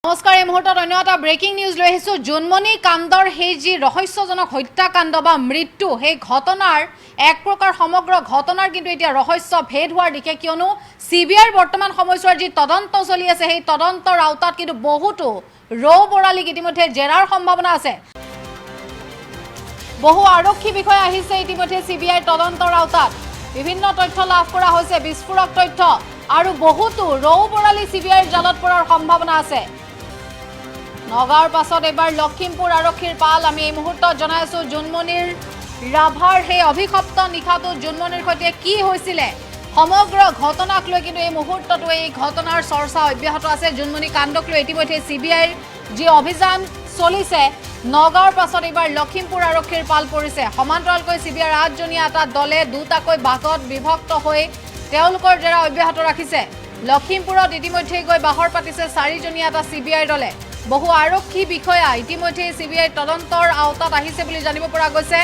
নমস্কাৰ, এই মুহূৰ্তত অন্য এটা ব্ৰেকিং নিউজ লৈ আহিছোঁ। জোনমণি কাণ্ডৰ সেই যি ৰহস্যজনক হত্যাকাণ্ড বা মৃত্যু, সেই ঘটনাৰ এক প্ৰকাৰ সমগ্ৰ ঘটনাৰ কিন্তু এতিয়া ৰহস্য ভেদ হোৱাৰ দিশে। কিয়নো চিবিআইৰ বৰ্তমান সময়ছোৱাৰ যি তদন্ত চলি আছে, সেই তদন্তৰ আওতাত কিন্তু বহুতো ৰৌ বৰালিক ইতিমধ্যে জেৰাৰ সম্ভাৱনা আছে। বহু আৰক্ষী বিষয়া আহিছে ইতিমধ্যে চিবিআইৰ তদন্তৰ আওতাত। বিভিন্ন তথ্য লাভ কৰা হৈছে, বিস্ফোৰক তথ্য, আৰু বহুতো ৰৌ বৰালি চিবিআইৰ জালত পৰাৰ সম্ভাৱনা আছে। নগাঁৱৰ পাছত এইবাৰ লখিমপুৰ আৰক্ষীৰ পাল। আমি এই মুহূৰ্তত জনাই আছো, জোনমণিৰ ৰাভাৰ সেই অভিশপ্ত নিশাটো জোনমণিৰ সৈতে কি হৈছিলে, সমগ্ৰ ঘটনাক লৈ কিন্তু এই মুহূৰ্ততো এই ঘটনাৰ চৰ্চা অব্যাহত আছে। জোনমণি কাণ্ডক লৈ ইতিমধ্যে চিবিআইৰ যি অভিযান চলিছে, নগাঁৱৰ পাছত এইবাৰ লখিমপুৰ আৰক্ষীৰ পাল পৰিছে। সমান্তৰালকৈ চিবিআইৰ 8জনীয়া এটা দলে দুটাকৈ ভাগত বিভক্ত হৈ তেওঁলোকৰ জেৰা অব্যাহত ৰাখিছে। লখিমপুৰত ইতিমধ্যে গৈ বাহৰ পাতিছে 4জনীয়া এটা চিবিআইৰ দলে। বহু আৰক্ষী বিষয়া ইতিমধ্যে চিবিআইৰ তদন্তৰ আওতাত আহিছে বুলি জানিব পৰা গৈছে।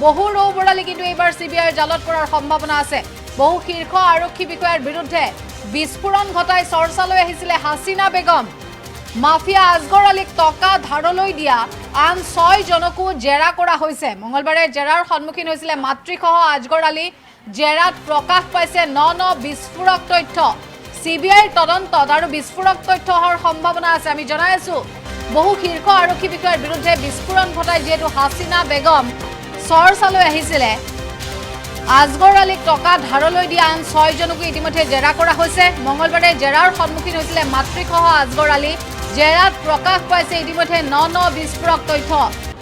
বহু ৰৌ বৰালি কিন্তু এইবাৰ চিবিআইৰ জালত পৰাৰ সম্ভাৱনা আছে। বহু শীৰ্ষ আৰক্ষী বিষয়াৰ বিৰুদ্ধে বিস্ফোৰণ ঘটাই চৰ্চালৈ আহিছিলে হাছিনা বেগম। মাফিয়া আজগৰ আলীক টকা ধাৰলৈ দিয়া আন 6জনকো জেৰা কৰা হৈছে। মঙলবাৰে জেৰাৰ সন্মুখীন হৈছিলে মাতৃসহ আজগৰ আলী। জেৰাত প্ৰকাশ পাইছে ন ন বিস্ফোৰক তথ্য। চিবিআইৰ তদন্তত আৰু বিস্ফোৰক তথ্য অহাৰ সম্ভাৱনা আছে। আমি জনাই আছো, বহু শীৰ্ষ আৰক্ষী বিষয়াৰ বিৰুদ্ধে বিস্ফোৰণ ঘটাই যিহেতু হাছিনা বেগম চৰ্চালৈ আহিছিলে, আজগৰ আলীক টকা ধাৰলৈ দিয়া আন 6জনকো ইতিমধ্যে জেৰা কৰা হৈছে। মঙলবাৰে জেৰাৰ সন্মুখীন হৈছিলে মাতৃসহ আজগৰ আলী। জেৰাত প্ৰকাশ পাইছে ইতিমধ্যে ন ন বিস্ফোৰক তথ্য।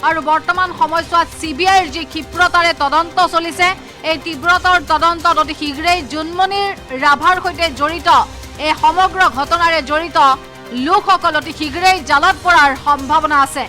আৰু বৰ্তমান সময়ছোৱাত চিবিআইৰ যি ক্ষিপ্ৰতাৰে তদন্ত চলিছে, এই তীব্ৰতৰ তদন্তত অতি শীঘ্ৰেই জোনমণিৰ ৰাভাৰ সৈতে জড়িত এই সমগ্ৰ ঘটনাৰে জড়িত লোকসকল অতি শীঘ্ৰেই জালত পৰাৰ সম্ভাৱনা আছে।